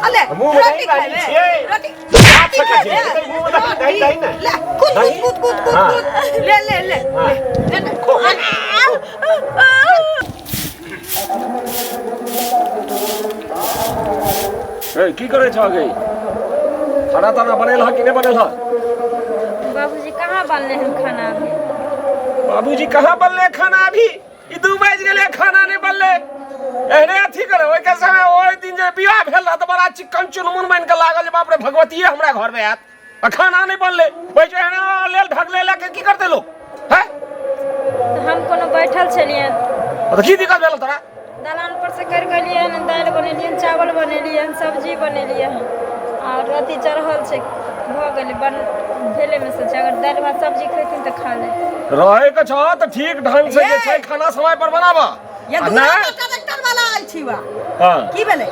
अले मुँह में रोटी दही बाजै खेबे छियै। रोटी खा रोटी सकै खेबे छियै। मुँह में दही- दही- दही ने। ले कूद दही। कूद कूद कूद हाँ। कूद ले ले ले हाँ। ले ले खो। ए, की करै छह गई खाना ताना बनेल ह कि नहि बनेल ह बाबूजी कहाँ बनले हन खाना अभी बाबूजी कहाँ बनले खाना अभी ई 2 बाजि गेलै खाना नहि बनले एहने अथी करे ओहिके समय ओहि दिन जे बियाह भेल रहै तऽ बड़ा चिक्कन चुनमुन बनि कऽ लागल जे बाप रे भगवतिये हमरा घरमे आयत आ खाना नहि बनले बैठ एहने लेल ढकले लए के की करतै लोक हैं तऽ हम कोनो बैठल छलियै तऽ की दिक्कत भेल तोरा दलान पर से कर गेलियै हन दालि बनेलियै हन चावल बनेलियै हन सब्जी बनेलियै हन आओर अथी चढ़ल छै भऽ गेलै बन भेलेमे से छै अगर दालि भात सब्जी खैथिन तऽ खा लेथिन रहै के छह तऽ ठीक ढंग से जे छै खाना समय पर बनाबऽ ये आ दूरा नहि पर ट्रैक्टर वाला आयल छी वा हाँ की भेलै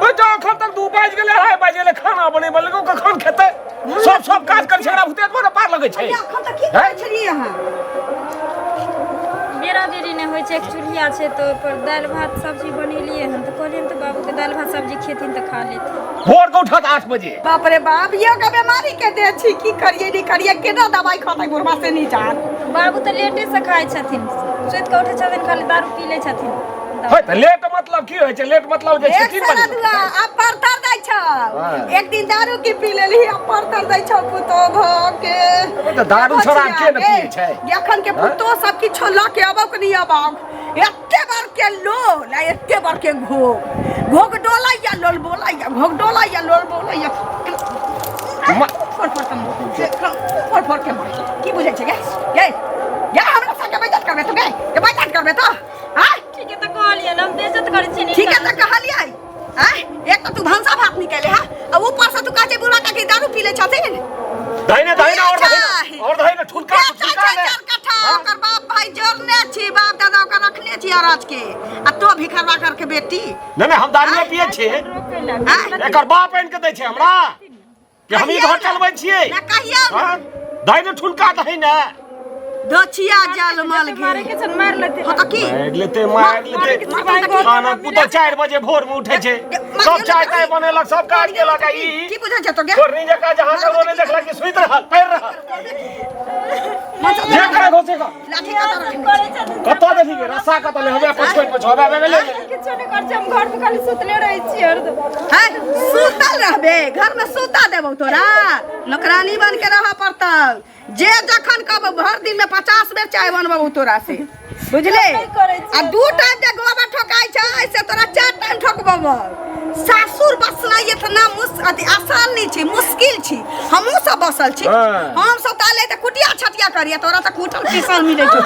ओइ तऽ एखन तक 2 बाजि गेलै 2.5 बाजि गेलै खाना बनेबै लगो कखन खेतै सब सब काज करै छै एकरा भूते एतबो ने पार लगै छै अरे एखन तक की करै छलियै अहाँ बेरा बेरी नहि होइ छै एक चूल्हिया छै तऽ ओहिपर दालि भात सब्जी बनेलियै हन तऽ कहलियनि तऽ बाबूके दालि भात सब्जी खेथिन तऽ खा लेथिन भोर के उठत 8 बजे बाप रे बाप ये के बीमारी के दे छी की करिए नहीं करिए केना दवाई खतै बुढ़वा से नहीं जान बाबू तऽ लेटे से खाइ छथिन सुति कऽ उठै छथिन खाली दारू पी लै छथिन है तऽ लेट मतलब की होइ छै लेट मतलब जे छै एक 3 साला बजे दुआ अब परतर दै छौ हाँ। एक दिन दारू की पी लेली अब परतर दै छौ पुतो भ के तऽ दारू शराब के ने पियै छै? एखन के पुतो सब किछो लऽ के अबौ कि नहीं अबौ एते बड़ के लोल आ एते बड़ के घोघ घोघ डोलैया लोल बोलैया घोघ डोलैया लोल बोलैया फोड़ फोड़ के फोड़ फोड़ के मार की बुझै छै गे गे गे हमरा सबके बेइज्जत करबे तू गे के बेइज्जत करबे तो आय ठीक है तऽ कहलियै हम बेइज्जत करै छियै ठीक है तऽ कहलियै आय एक तऽ तू भनसा भात निकले हा आ ऊपर से तू कहै छै बुढ़ा काकी दारू पी ले छथिन दहीने दहीने और दहीने और दहीने ठुनका बेचै ठुनका छै ने चार कट्ठा ओकर बाप भाई जोड़ने छी बाप दादा ओकर रखने छी अरज के आ तो भिखरवा करके बेटी नहि नहि हम दारूए पियै छियै रोकै लए आँय? एकर बाप आनि के दै छै हमरा कि हम ई घर चलबै छियै ना कहियौ ने। हाँ? दहीने ठुनका दहीने दोछिया जल मल मारे गेल के छन मार लेते हाँ तऽ की मारि लेते मारि लेते मारि खाना पुतोह 4 बजे भोर में उठे छै सब चाय ताय बनेलक सब काज केलक आ ई की बुझै छै तो गे चोरनी जकाँ जहाँ ककरो नहि देखलक कि सुति रहल पड़ि रहल जे करे घोसे कर लाठी कतऽ रखने छी? कतऽ देखी गे रस्सा कतऽ ले हमरा पछोइत पछो हमे ले ले किछो नहि करै छी हम घर में खाली सुतले रहै छी हरदम हैं सुतल रहबे घर में सुता देबौ तोरा नौकरानी बन के रहऽ पड़तौ जे जखन कहबो भर दिन में 50 बेर चाय बनबौ तोरा से बुझले नहि करै छियै आ दू टाइम जे गोबर ठोकाइ छै से तोरा चार टाइम ठोकबौ सासुर बसनाइ इतना मुस अथी आसान नहि छै मुश्किल छी हमहूँ सब बसल छी हाँ। हम सब तऽ अलै तऽ कुटिया छटिया करिए तोरा तऽ कुटल पीसल मिलै छौ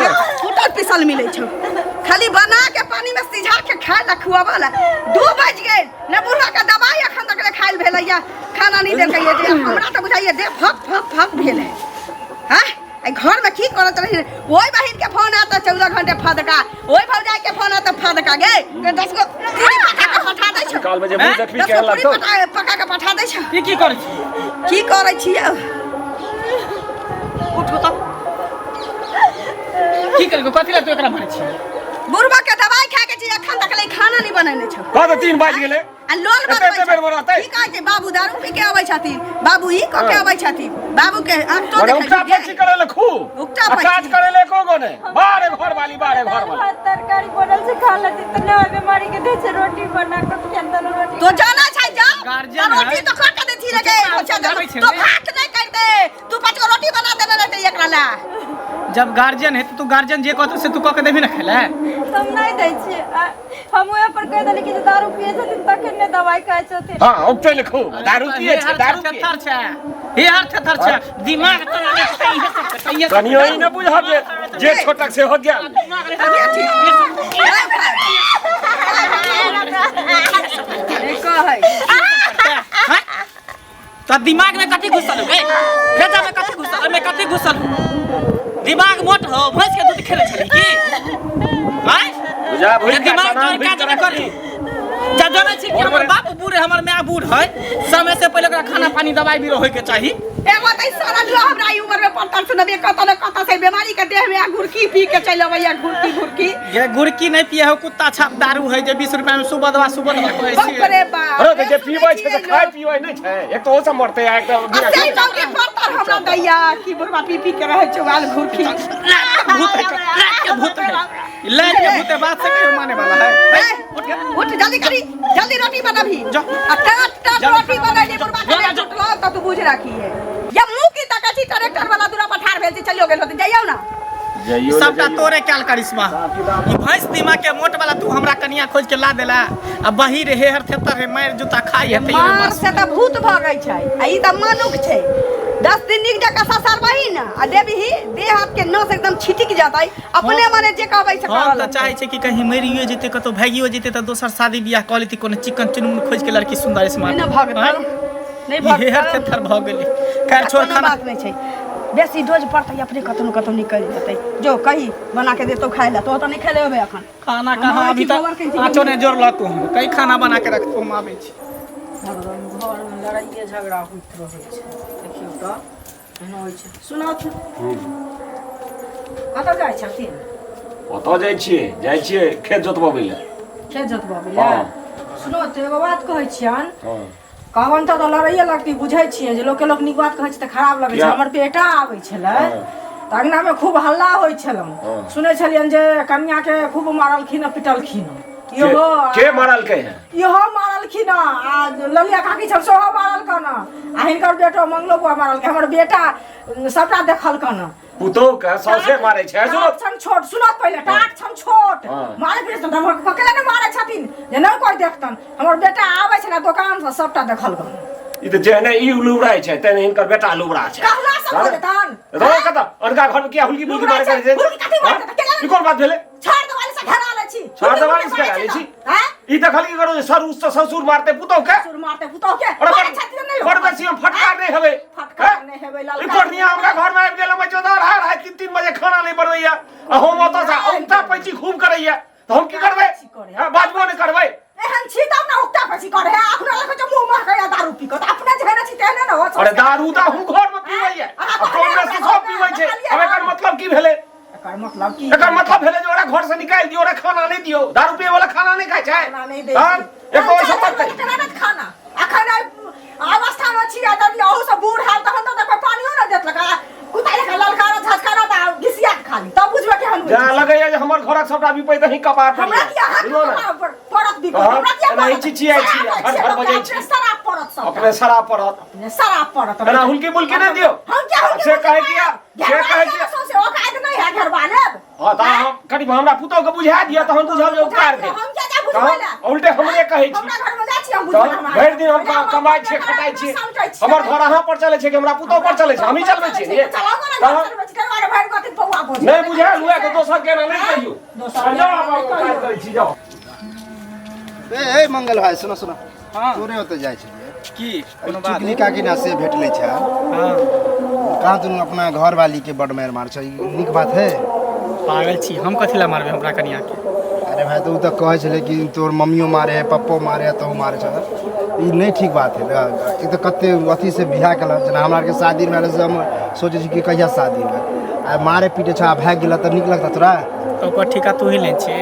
कुटल पीसल मिलै छौ खाली बना के पानी में सिझा के खाय ला खुआबा ला 2 बज गेल ने बुढ़वा के दवाई अखन तक ले खायल भेलैया खाना नहीं देलकैया जे हमरा तऽ बुझाइया देह फक फक फक भेल है हाँ एहि घर में की करत रही ओहि बहिन के फोन आता 14 घंटे फदका ओहि भौजाई के फोन आता फदका गे के 10 गो पूरी पका के पठा दै छौ काल में जे मुँह देखबी 10 गो केहन पूरी लगतौ पका पका के पठा दै छौ ई की करै छी की करै छियै उठू तऽ की करै कथी लए तू एकरा मारै छी बुढ़बा के दवाई खाय के छी अखन तक ले खाना नहीं बनेने छौ कह तऽ 3 बाजि गेलै आ लोल एते बनबै एते बेर छै। रहतै? की कहै छै बाबू दारू पी के अबै छथिन बाबू ई कऽ के अबै छथिन बाबू के आब तो मने देखै उकटा छी पची करे ले खूब उकटा आ काज पची। करे ले एको गो नहि बारे घर वाली बारे घर वाली भात तरकारी बनल छै खा लेती तऽ नहि बीमारी के दै छै रोटी बना कऽ खेल देलहुँ रोटी तो जाना छै जा गार्जियन तो रोटी है। तो कर के देथी रे गे अच्छा समझाबै छै तो ने। भात नहीं कर दे तू पाँच गो रोटी बना देने रहते एकरा ला जब गार्जियन है तो तू गार्जियन जे कहतो से तू कऽ के देबही ने खाय ले हम नहि दै छियै आ, हम ओहे पर कहि देली कि जे दारू पियै छथिन तखन नहि दवाइ खाइ छथिन हाँ उपटे लिखू दारू पिए छै दारू पिए थेथर छै हे हर थेथर छै दिमाग तोरा नहि छै इहे सब छै इहे सब कनियो ई नहि बुझब जे जे छोटक से हो गया दिमाग रहै नहीं कहै हैं? तो दिमाग में कथी घुसल हो गे भेजा में कथी घुसल एमे कथी घुसल हो दिमाग मोट हो भैंस के दूध खेले छली की आय बुझा भूल ये दिमाग तोहर काज नहि करी जब जानै छी कि हमर बाप बूढ़ है हमर माय बूढ़ है समय से पहिले ओकरा खाना पानी दवाई भी होय के चाही एगो त सारा लुआ हमरा ई उम्र में पड़तल सुनबे कत न कत से बीमारी के देह में आ घुरकी पी के चलि अबैया घुरकी घुरकी। ये गुड़की नहीं पिए हो, कुत्ता छाप दारू है जे 20 रुपया में सुबदवा सुबदवा कहै बाप छियै। रे बाप। अरे तऽ जे पीबै छै से खाय पीबै नहि छै, एक तऽ ओ सब मरतै आ एक तऽ आ से मौगी पड़तल हमरा दैया कि बुढ़वा पी पी के रहै छौ आल घुरकी। रात के भूत है, रात के भूत है, लाइट के भूत है, बात से कहियो माने वाला है। ए, उठ जल्दी करी, जल्दी रोटी बनाबी। जा। आ टाट टाट जल्दी रोटी बनैली बुढ़वा के जा, जा। टूटलो त तू बुझ राखी है। या मुँह की तकै छी ट्रैक्टर वाला दूरा पर ठाढ़ भेल छी, चलियो गेल होतै, जइयौ ना। जइयो। सबटा तोरे कैल करिश्मा। ई भैंस दिमाग के मोट वाला तू हमरा कनिया खोज के ला देला आ बही रे हेहर थेतर रे मार जूता खाई है। मार से त भूत भगै छै आ ई त मनुख छै। 10 दिन नीक जकाँ ससरबही ने आ देबही देह हाथ के नस एकदम छिटक जतै अपने मने जे कहबै से हम करऽ तऽ लगतै। चाहै छै कि कहीं मरियो जेतै, कतौ भागियो जेतै तऽ दोसर शादी बियाह कऽ लेती, कोनो चिकन चुनमुन खोज के लड़की सुंदर स्मार्ट। नहि भगतौ, नहि ई हेहर भगतौ। थेथर भऽ गेलै। खैर छोड़, कोनो खाना बात नहि छै, बेसी डोज पड़तै अपने कतनो कतौ निकलि जेतै। जो कही बना के देतौ खाइ लए, तो तऽ नहि खेले होबै अखन खाना। हम कहाँ आबै अभी छी, गोबर तक के छी। आँचो नहि जोड़लक हूँ, कहीं खाना बना के रखतो, हम आबै छी। घरमे लड़ाइए झगड़ा होइत रहै छै, देखियौ तऽ एहनो होइ छै। सुनौथ, कतऽ जाइ छथिन? ओतऽ जाइ छियै, जाइ छियै खेत जोतबबै लए। खेत जोतबबै लए? हँ। सुनौथ, एगो बात कहै छियनि। हँ। कहबनि तऽ लड़ाइए लगतै, बुझै छियै जे लोकके लोक नीक बात कहै छै तऽ खराब लगै छै। किया? हमर बेटा आबै छलै हँ। तऽ अङ्गनामे खूब हल्ला होइ छलनि। हँ। सुनै छलियनि जे कनियाके खूब मारलखिन आ पिटलखिन। इहो के मारलकै है? इहो मारलखिन आ ललिया काकी छल सेहो मारलकन आ हिनकर बेटो मंगलो बुआ मारलकै। हमर बेटा सबटा देखलकन। पुतोह के सौसे मारै छै। सुनो, टाट छन छोट, सुनत पहिले, टाट छन छोट। हँ। मारे पीटे छन, हमर ककरा ने मारै छथिन जे नहि कोइ देखतन। हमर बेटा आबै छै ने दोकान से, सबटा देखलकन। ई तऽ जेहने ई लुबराइ छै तेहने हिनकर बेटा लुबरा छै। कहला सब भऽ जेतन। रहो कतऽ अनका घर में किया हुलकी बुलकी लुबरा मारे छै, करै छै? हुलकी कथी मारतै? तऽ केना? ई कोन बात भेलै? छाड़ देवाली से घेरा लै छी। छाड़ देवाली से घेरा लै छी? हैं? ई देखल की करू जे सर ससुर मारते पुतोह के? ससुर मारते पुतोह के। अरे मारै छथिन नहि लोक। बड़ बेसी हम फटकार नहि हेबै। फटकार नहि हेबै, ई ललकार। कोर्निया हमरा घर में आबि गेल, हम चौदह रहा रहा 3-3 बजे खाना नहि बनबैया आ हम ओतऽ से उगता पैची खूब करैया, तऽ हम की करबै? करे। हँ, बाजबो नहि करबै। एहन छी तब ने उगता पैची करे है। अपना लगे जो मुंह महकैया दारू पी कऽ, तऽ अपने जेहने छी तेहने ने हो। अरे दारू तऽ अहूँ घर में पीबैया अहाँ आ कहलियै कांग्रेस हमरा सब पीबै छै। कहलियै आब एकर हम। मतलब की भेलै? एकर मतलब की? एकर मतलब भेलै जे ओकरा घर से निकालि दियौ, ओकरा खाना नहि दियौ। दारू पियै वाला खाना नहि खाइ छै। खाना नहि दै तहन छी। एक ओहि सब मरतै। केना देत खाना? अखन एहि अवस्था मे छी आ यदि अहू सब बूढ़ हैब तहन तऽ देखबै पानियो नहि देत लगा। कुत्ता जकाँ ललकारत झझकारत आ घिसियात खाली, तब बुझबै केहन होइ जेना छै। लगैया जे हमर घरक सबटा विपैत अहीं कपार पर हमरा यऽ। किया अहाँके बुझलहुँ ने? कपार पर पड़त विपैत? तहन हमरा किया एनाही पड़त? चिचियाइ छी, शराब घर छै, घर लोकके बजै अपने छी। शराब पड़त सबटा। अपने शराब पड़त। अपने शराब पड़त। एना हुलकी बुलकी नहि दियौ। हम क्या हुलकी से बुलकी कहै किया? मारब? से कहै किया? सौंसे औकात नहि है घरबा लेब। हँ तऽ अहाँ कनि हमरा पुतोह के बुझा दिअ तहन बुझब जे उपकार भेल। हम किया जाय बुझबै लए? तहन उल्टे हमरे कहै छी। हमरा घर में जाइ छी हम बुझबै तहन हमरा। भरि दिन हम पहिले हम कमाइ अपन छियै, घर खटाइ अपने छियै। समटै छियै। हमर घर अहाँ पर चलै छै कि हमरा पुतोह पर चलै छै? हमही चलबै छियै ने। चलाउ ने, घर तहन चलबै छी, तहि दुआरे भरि गति पौआ भोज। नहि बुझायल हुए तऽ दोसर के एना नहि कहियौ। दोसर जाउ आब हम काज करै छी, जाउ। ए ए मंगल भाई, सुनो सुनो। हाँ। तोरे ओतऽ जाइ छलियै। की कोनो बात? चुगली काकी ना से भेटलै छै। हाँ। कहाँ दुनू अपना घर वाली के बड मारि मार छै, ई नीक बात है? पागल छी, हम कथी ला मारबै हमरा कनिया के? अरे भाई, तऽ ओ तऽ कहै छलै कि तोर मम्मियो मारे है, पप्पो मारे है, तोहू मारे छ। ई नहि ठीक बात है ने। एक तऽ कते अथी से बियाह केलक, जेना हमरा आरके शादी भेल से हम सोचै छी कि कहिया शादी होय, आ मारे पीटे छ आ भागि गेल तऽ नीक लगता तोरा? तऽ ओकर ठीका तू ही लै छी?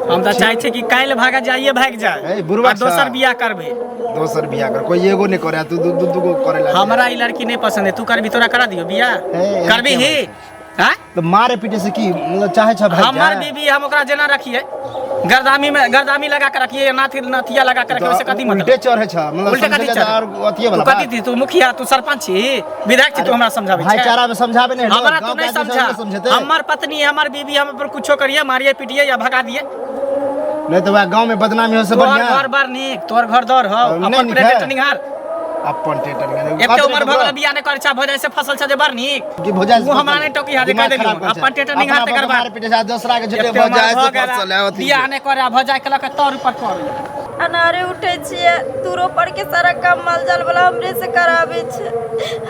हम तऽ चाहै छियै कि काल्हि भागा जाइए, भागि जाए ए, बुढ़बा आ दोसर छह। बियाह करबै। दोसर बियाह कर, कोई एगो नहि करे, तू दू दू दू गो करे ला। हमरा ई लड़की नहि पसंद है, तू करबी? तोरा करा दियो बियाह? ए, करबी एना ही? हाँ? तऽ मारे पीटे से की मतलब चाहे छ भागि हमर जाए? बीबी, हम ओकरा जेना रखिए, गर्दामी में गर्दामी लगा के रखिए या नाथी नथिया लगा के रखिए, ओइसे कथी मतलब? उल्टे चढ़े छ मतलब। उल्टे कथी समझे चढ़े? और अथिए तू वाला कथी बात। थी? तू मुखिया, तू सरपंच छी, विधायक छी, तू हमरा समझाबै छै? भाईचारा में समझाबे नहीं। हमरा तू गाँव के नहीं आदमी सब समझा। नहीं समझेते। हमर पत्नी, हमर बीबी, हम पर कुछो करिए, मारिए पीटिए या भगा दिए। नहीं तो वह गांव में बदनामी हो से तोहर बढ़िया। घर बार नीक, तोहर घर दर हो। नहीं अपन नीक प्लेट है। निहार। अपन टेटर एते उमर भऽ गेल, बियाह नहि करै छै, भऽ जाइ से फसल छै जे बड़ नीक। कि भोजा ओ हमरा नहि टोकी हाथे कहि देलियौ, अपन टेटर निहार तकर बाद। मारे पीटे से दोसरा के झूठे एते भऽ उमर जाए भऽ से गेल, फसल है अथी। बियाह नहि करे, भऽ जाय के लऽ के तोर ऊपर कर। अनारे उठै छियै तूरो परके सारा काम माल जाल वाला हमरे से कराबै छै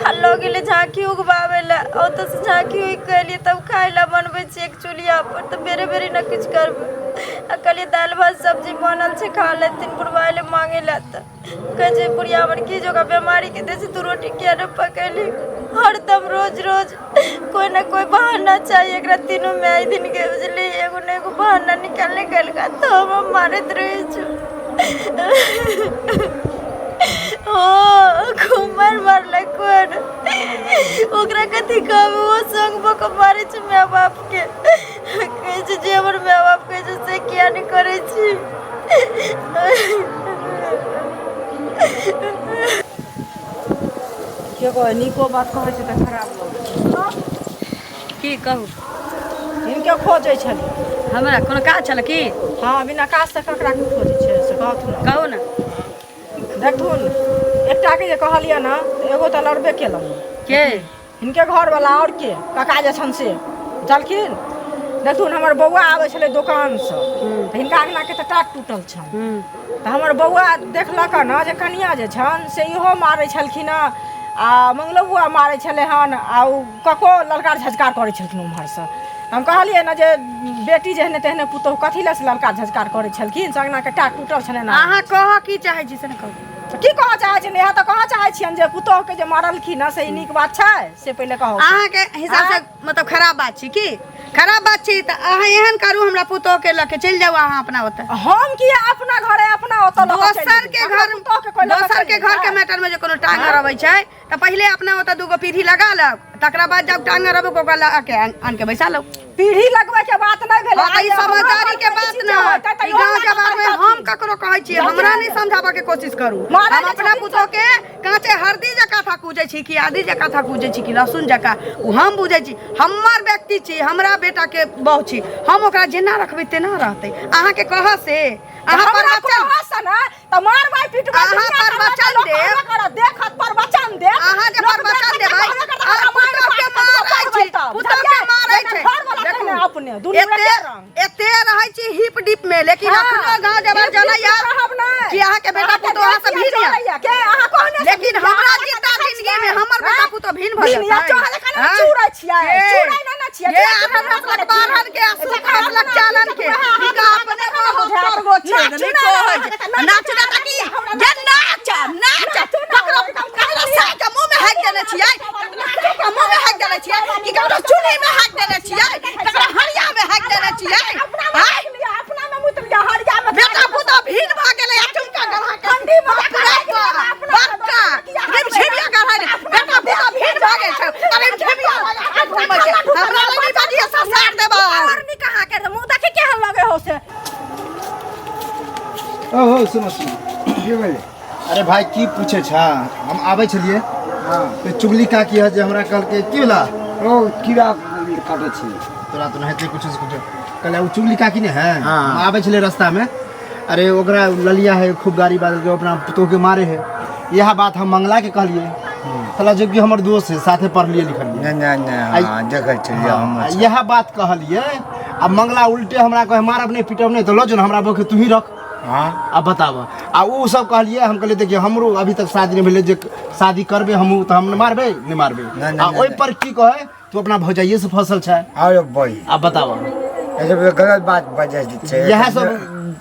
आ लऽ गेलै झाँकी उगबाबै लए ओतऽसँ झाँकी उगि कऽ एलियै तब खाय लए बनबै छियै एक चुल्हिया पर तऽ बेरे बेरी ने किछु करबै आ कहलियै दालि भात सब्जी बनल छै खा लेथिन बुढ़बा एलै मांगै लए तऽ कहै छै बुढ़िया हमर की जे ओकरा बेमारीके दै छै तू रोटी किया नहि पकैली हरदम रोज रोज कोइ ने कोइ बहाना चाही एकरा तीनू माय दिनके बुझली एगो ने एगो बहाना निकालि निकालि कऽ तऽ हम मारैत रहै છું ओ खूब मारि मारलक कोन ओकरा कथी कहबै ओ संग भऽ कऽ मारै छै माय बापके कहै छै जे हमर माय बाप कहै छै से किया नहि करै छी। के कहै नीको बात कहै छै तऽ खराब लगै छै। की कहू? हिनके खोजै छलियै। हमरा कोनो काज छल की? हँ, बिना काज से ककरा के खोजै छै से कहथुन। कहू ने। देखथुन, एकटाके जे कहलियै ने तऽ एगो तऽ लड़बे केलहुँ। के? हिनके घरवला आओर के काका जे छनि से चलखिन। देखथुन, हमर बौआ आबै छलै दोकानसँ तऽ हिनका अङ्गनाके तऽ टाट टूटल छनि, तऽ हमर बौआ देखलक ने जे कनिआ जे छनि से इहो मारै छलखिन हँ आ मंगलो बौआ मारै छलै हन आ ओ कको ललकार झझकार करै छलखिन ओम्हरसँ। हम कहलियै ने जे बेटी जेहने तेहने पुतोहु, कथी लए से ललकार झझकार करै छलखिन से अङ्गनाके टाट टूटल छलै ने। अहाँ कहऽ की चाहै छी से ने कहू। तऽ की कहऽ चाहै छियनि? इएह तऽ कहऽ चाहै छियनि जे पुतोहुके जे मारलखिन हँ से ई नीक बात छै से पहिले कहू। अहाँके हिसाबसँ मतलब खराब बात छी की? खराब बात छी तऽ अहाँ एहन करू, हमरा पुतोह के लऽ के चलि जाउ अहाँ अपना ओतऽ। हम किया अपना घरे अपना ओतऽ लऽ कऽ चलि दोसर के जेबै? घर पुतोहके कोइ लऽ कऽ दोसर के चलि घर के जेतै? मैटर में जे कोनो टांग अड़बै छै तऽ पहिले अपना ओतऽ दूगो पीढ़ी लगा लग, तकरा बाद जब टांग अड़बै ओकरा लगा के आन के बैसा लो। पीढ़ी लगबै के बात नहि भेलै। हाँ, तऽ ई समझदारी के बात न ई गाँव के बारे में हम ककरो कहै छियै, हमरा नहि समझाबऽ के कोशिश करू। मारै हम जे अपना छथिन। पुतोह के काँचे हरदी जकाँ था कूजै छी कि आदि जकाँ था कूजै छी कि लहसुन जकाँ, ओ हम बुझै छी। हमर व्यक्ति छी, हमरा बेटा के बहु छी, हम ओकरा जेना रखबै तेना रहतै। अहाँके कहऽ से अहाँ पर हमरा बच्चा कहऽ ने तऽ मार मार पिटबै। अहाँ दुनिया पर के वचन लोक देब। कहबे करत, देखत पर वचन देब। अहाँ जे लोक पर वचन देखत तऽ देबै, कहबे करत, आ हमरा मारि पुतोह के पाटत, मारै कहबै छै, तब, पुतोह के बुझलियै? मारै जेना छै। घरवला देखू, तेहने अपने, दुनू एते एके रंग। एते रहै छी हिप डिप में, लेकिन हाँ, अखनो गाँव जबर हिप जनैया डिप रहब नहि। कि अहाँके बेटा अहाँके पुतोह अहाँ से देखिए भिन्न यऽ। चलैया। के अहाँ कहने से लेकिन भिन्न यऽ, हमरा अहाँ जिंदा देखै जिंदगी में छियै? हमर बेटा हाँ? पुतोह भिन्न भऽ भिन्न यऽ, जेतै। चोहर लेखा हाँ? चूरै छियै, के? चूरै नहि ने छियै, ये चूरै आठन चूरै रसलक छियै। बारहन के आ सुख जकरा रसलक अपना चालन के वएह ई का अपने बहुत चार गो छै। नाचू नहि ने, कहै छै। नाचू नाचू ने तऽ की? जे नाच नाच ककरो ककरो साइ के मुंह में हाकि देने छियै, ककरो मुंह में हाकि देने छियै कि ककरो चूल्ही में हाकि देने छियै, ककरो हरिया में हाकि देने छियै? अपना में आँय? राखि लिअ, अपना में मुत लिअ, हरिया में बेटा पुतोह भिन्न भऽ गेलै आ चुमका गढ़ा के ठंडी में बाप रे बाप, बड़का रिमझिमिया गढ़ा रे। बेटा पुतोह भिन्न भऽ गेल छै आ रिमझिमिया लगा के घूमै छै। हमरा लग नहि बजियै, ससार देबै। और नीक अहाँके मुँह देखी केहन लगे हो से। ओहो, सुनो सुनो। की भेलै? अरे भाई, की पूछे छा, हम आबै छलियै हँ तऽ चुगली काकी है जे हमरा कहलकै की भेला। ओ कीड़ा काटै छी। तोरा तो नहाइते कुछ से कुछ कहले ओ चुगली काकी ने है। हाँ। हम आबै छलियै रास्ता में, अरे ओकरा ललिया है खूब गाड़ी बाजल के अपना पुतोह के मारे है। यह बात हम मंगला के कहलियै, साला जो कि हमर दोस्त है, साथे पढ़लियै लिखलियै। नहि नहि नहि, हँ देखै छलियै हम। हाँ, यह बात कहलियै आ मंगला उल्टे हमरा कहे मारब नहि पीटब नहि तऽ लऽ जो ने हमरा बके तू ही रख। हँ अब बताब आ ओ सब कहलियै, हम कहलियै देखियौ हमरो अभी तक शादी नहि भेलै, जे शादी करबै हमहूँ तऽ हम मारबै नहि मारबै? नहि, आ नहि, ओहि नहि। पर की कहै तू अपना भौजाइए से फसल छै। अरे बही अब बताब। ई सब गलत बात बजै छै। इएह सब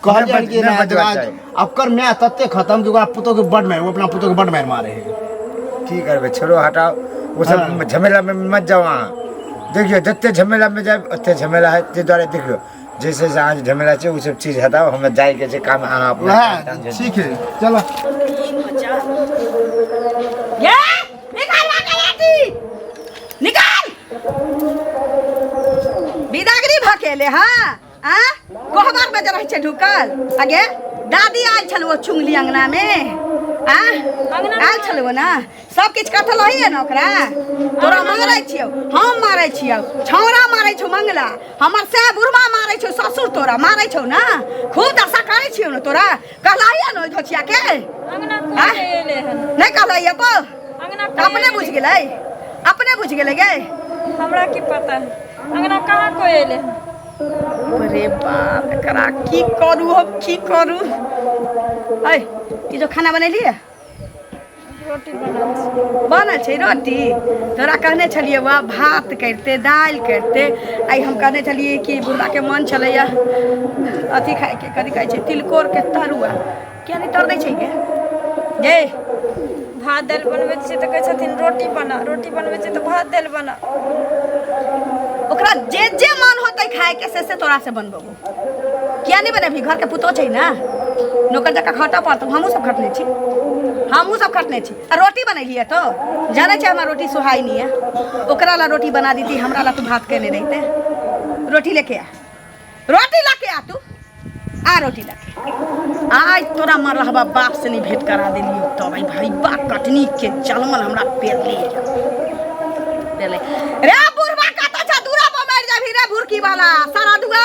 कहलियै कि नहि ना, बजबाक चाही। ओकर माय तते खतम कि ओकरा पुतोह के बड मारि, ओ अपना पुतोह के बड मारि मारे है। की करबै, छोड़ो हटाओ ओ सब हाँ। झमेला में मत जाओ अहाँ। देखियौ, जते झमेला में जायब ओते झमेला है, ताहि दुआरे देखियौ जैसे से अहाँ झमेला छै ओ सब चीज हटाओ, हमरा जाइके छै काम, अहाँ अपना वएह काम ताम ठीक है, चलो। ये निकाल बाका लाठी निकाल, बिदागरी भकेले। हाँ आ कोहबर में जे रहै छै ढुकल। आगे दादी आयल छल ओ चुंगली अंगना में आ अंगना में आयल छल ओ ना, सब किछु कथल होइए ने ओकरा। तोरा मारै छियौ, हम मारै छियौ, छौड़ा मारै छौ मंगला, हमर से बुढ़वा मारै छौ, ससुर तोरा मारै छौ ना, खूब दशा करै छियौ ने। तोरा कहलाइए ने ओहि धोचिया के अंगना आँय? कोइ एलै हन? नहि कहलाइए को अंगना तऽ कोइ अपने एलै? बुझि गेलै, अपने बुझि गेलै गे। हमरा की पता है अंगना कहाँ कोइ एलै हन। अरे बाप एकरा की करू हम की करू ऐ ई जो खाना बनेलियै रोटी बनल छै बनल छै रोटी तोरा कहने छलियै वह भात करिते दालि करिते आइ हम कहने छलियै कि बुढ़बाके मन छलैया अथी खाइके कथी कहै छै तिलकोरके तरुआ किया नहि तर दै छै गे गे भात दालि बनबै छियै तऽ कहै छथिन रोटी बना रोटी बनबै छियै तऽ भात दालि बना ओकरा जे जे मन होतै खायके से से तोरा से बनबो किया नहीं बनेबही घरके पुतोह छै ने नौकर जकाँ खटऽ पड़तौ हमहूँ सब खटने छी हमहूँ सब खटने छी आ रोटी बनेलियै तो जानै छै हमरा रोटी सोहाइ नहीं है ओकरा ला रोटी बना दीती हमरा ला तू भात केने रहिते रोटी लेके आ रोटी लाके आ तू आ रोटी लाके आइ तोरा मर रहबा बाप से नहीं भेंट करा देलियो तब आई भाई बा कटनी के जलमल हमरा पेरले पेरले रे बुढ़वा कतऽ छ दूरा पर मरि जाबही रे भुरकी वाला सारा दुआ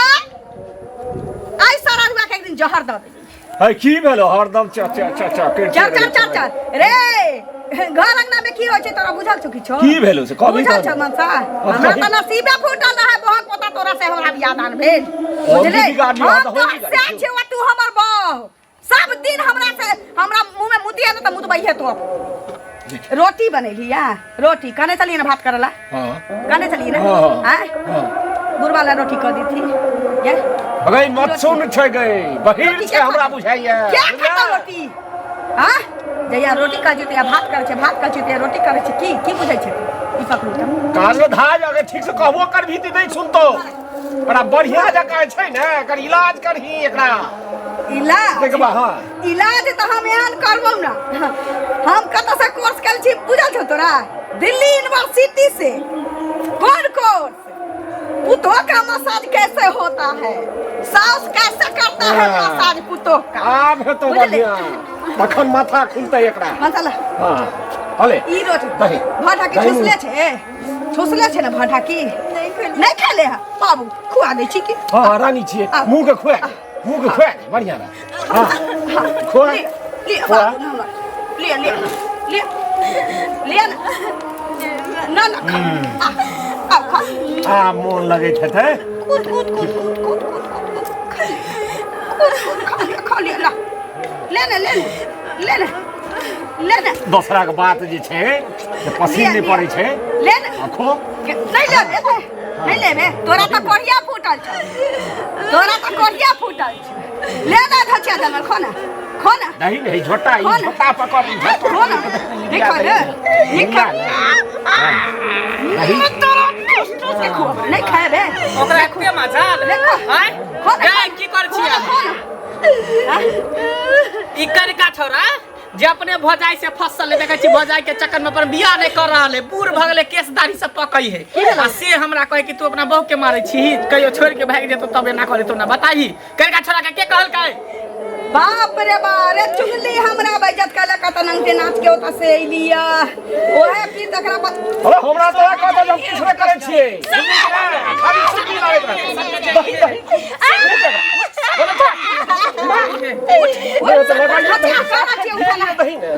आई सारा दुआ के एक दिन जहर दऽ देबी है की भेलो हरदम च च च च करिते चल चल रहै चल चल रे घर अंगना में की होइ छै तोरा बुझल छौ किछो की भेलो से कहबी बुझल तहन। छौ मनसा हमरा कही। तऽ नसीबे फूटल रहै बहक पोता तोरा से हमरा बियाह दान भेल हम बुझले दीदी के आदमी हम हँ तऽ तोहर होई से छियौ आ तू हमर बह सब दिन हमरा से हमरा मुंह में मुतिया ने तऽ मुतबैहे तो रोटी बनेली या रोटी कहने चलिए ना भात करला हाँ कहने चलिए ना हाँ। आय हाँ बुढ़वा ला रोटी कह दी थी ये अगै मत सुन छै गै बहिर रोटी छै के हमरा बुझाइया क्या खाता रोटी हाँ जहिया रोटी कहै छै तहिया भात करै छै भात कहै छै तहिया रोटी करै छै की की बुझै छै तू? ई पकड़ू तऽ कान धाज अगर ठीक से कहबो करबही तऽ नहि सुनतो बड़ा बढ़िया जकाँ छै ने एकर इलाज करही एकरा इलाज देखबा हाँ इलाज तऽ हम एहन करबौ ना हम कतऽ से कोर्स कयल छी बुझल छौ तोरा दिल्ली यूनिवर्सिटी से कोन कोर्स पुतोह का मसाज कैसे होता है सास कैसे करता है हाँ। मसाज पुतोह का आब हेतौ बुझले? बढ़िया तखन माथा खुलतै एकरा मसाला हाँ हले ई रोटी दही। भाटा की दही। ठुसले छै ठुसले छै ने भाटा की नहि खेलियै नहि खेले है बाबू खुआ दै छी की हाँ हाँ रानी छियै आ। मुँह के खुआ दे मुँह के खुआ दे बढ़िया रह हाँ खुआ ले ले खुआ। बाबू ना ले ले ले ले ना ना ना खा आ आ खा आ मोन लगैत हेतै कूद कूद कूद कूद कूद कूद कूद कूद खा ले कूद कूद खा ले खा ले ला ले ने ले ने ले ने ले ने दोसरा के बात जे छै से पसीन नहि पड़ै छै ले ने आ खो नहि लेबे नहि लेबे तोरा तऽ कोढ़िया फूटल छौ तोरा तऽ कोढ़िया फूटल छौ ले ना धचिया जंगल खो ना खो ना दही नहीं झोटा ई खो ना। झोटा पकड़ ई झोटा खो ना नहीं खा रे नहीं खा दही तोरा ठूस ठूस के खुआबो नहीं खाएबे ओकरा एते मजाल ले खा। आँय? खो ना गै, की करै खो छी ना खो ना आँय? ई करिका छौड़ा जे अपने भौजाई से फसल देखै छी भौजाई के चक्कर में अपन बियाह नहीं कर रहल है बूढ़ भऽ गेलै केस दाढ़ी सब पकै है आ से हमरा कहै कि तू अपना बहू के मारै छी कहियो छोड़ के भागि जेतौ तब एना करे तो ना बताही करिका छोड़ा के के कहलकै बाप रे बा रे चुगली हमरा बेइज्जत कैलक कत नंगटे नाच के ओतऽ से अइलिया ओहे फिर तकरा अरे हमरा तोरा कहत जे हम किछु नहि करै छियै खाली चुगली लागैत रहै दही दही दही ने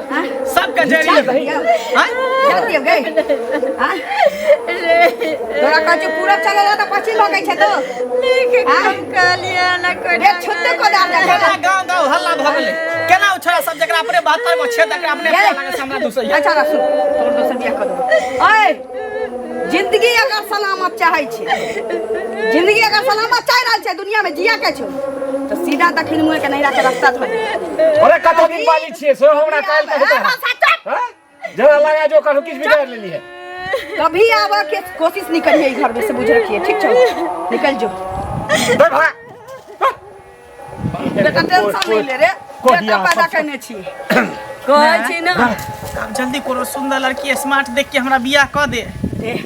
सबके जरिए दही तोरा कहै छियौ पूरब चलल तऽ पश्चिम भगै छै तो नीक आँय? काम कहलियै ना रे छुत्ते को दाल जा केना गाँव गाँव हल्ला भऽ गेलै केना ओ छोड़ा सब जकरा अपने 72 गो छेद तकरा अपने ये। प्यार लागल से हमरा दुसैया अच्छा रह सुन तोर दोसर बियाह कऽ देबौ ओए जिंदगी अगर सलामत चाहै छै जिंदगी अगर सलामत चाहि रहल छै दुनिया में जिया के छौ तऽ सीधा दक्षिण मुँह के नैरा के रास्ता धऽ दे अरे कत दिन बाली छियै से हमरा काल्हि तक हेतै हाँ? जेना लगा जो कहूँ किछु बिगाड़ लेलियै कभी आबऽ के कोशिश नहीं करिए घर में से बुझ रखिए ठीक छौ निकल जो दे भाग बेटा टेंशन नहीं ले रे कोढ़िया बेटा पैदा सब- करने छी कहै छी ना आब जल्दी कोनो सुंदर लड़की स्मार्ट देख के हमरा बियाह कऽ दे ए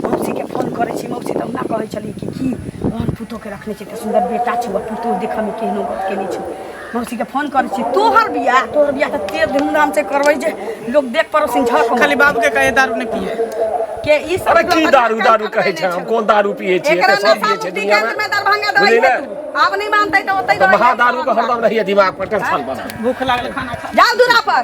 मौसी के फोन करै छी मौसी तऽ ओना कहै छली कि की ओहन पुतोह के रखने छी तऽ सुन्दर बेटा छौ आ पुतोह देखऽ मे केहनो गप केने छौ मौसी के फोन करै छी तोहर बियाह तोहर बियाह तऽ तेज धूमधाम से करबै जे लोग देख पड़ोसिन झक खाली बाबू के कहे दारू नहीं पिए के ई सब अरे की दारू दारू कहै छै हम कोन दारू पिए छियै एकरा एतऽ सब नशा पिए छै मुक्ति दुनिया केंद्र मे में दरभंगा बुझली दवाई ने? तू आब नहीं मानतै तऽ ओतै तऽ महादारू के हरदम रहैए दिमाग पर टेंशन बना भूख लागल खाना खा जाओ दूरा पर।